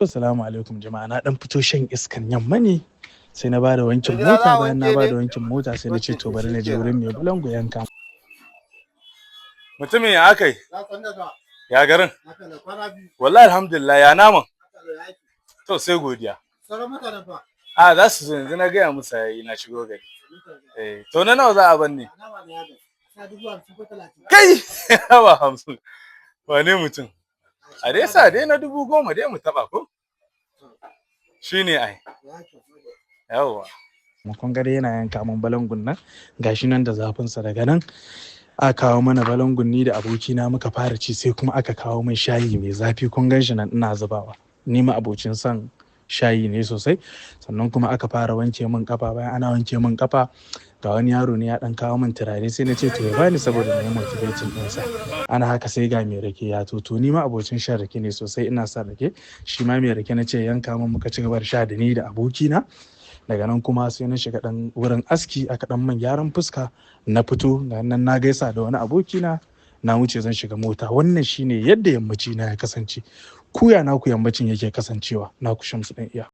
Assalamu alaikum jama'a, na dan fito shan iskan yamma ne, sai na bada wankin Mai gida za mota. a Bayan na wanke bada ne? wankin mota, sai na ce Ok, to bari na je shikenan. wurin mai balangu yanka. Mutumin, ya aka yi? Ya garin? Wallahi alhamdulillah, ya naman? To sai godiya. A za su zo yanzu, na gaya musu yayi na shigo gari. Eh, to na nawa za a ban ne? Kai, ba 50. Wane mutum? A dai sa dai na 10,000 dai mu taɓa ko? Shi ne ai. Yawwa. Kun ga dai yana yanka min balangun nan, gashi nan da zafin sa. Daga nan aka kawo mana balangun, ni da abokina muka fara ci, sai kuma aka kawo min shayi mai zafi. Kun gan shi nan ina zubawa, ni ma abocin son shayi ne sosai. Sannan kuma aka fara wanke min kafa. Bayan ana wanke min kafa, ga wani yaro ne ya dan kawo min turare, sai na ce to ya bani saboda na yi motivating ɗinsa. Ana haka sai ga mai rake ya to ni ma abocin shan rake ne sosai, ina son rake. Shi ma mai rake na ce yanka min, muka ci gaba da sha da ni da abokina. Daga nan kuma sai na shiga dan wurin aski, aka dan min gyaran fuska, na fito, ga nan na gaisa da wani abokina, na wuce zan shiga mota. Wannan shine yadda yammaci na ya kasance. Ku ya naku yammacin yake kasancewa? Naku Shamsu Dan Iya.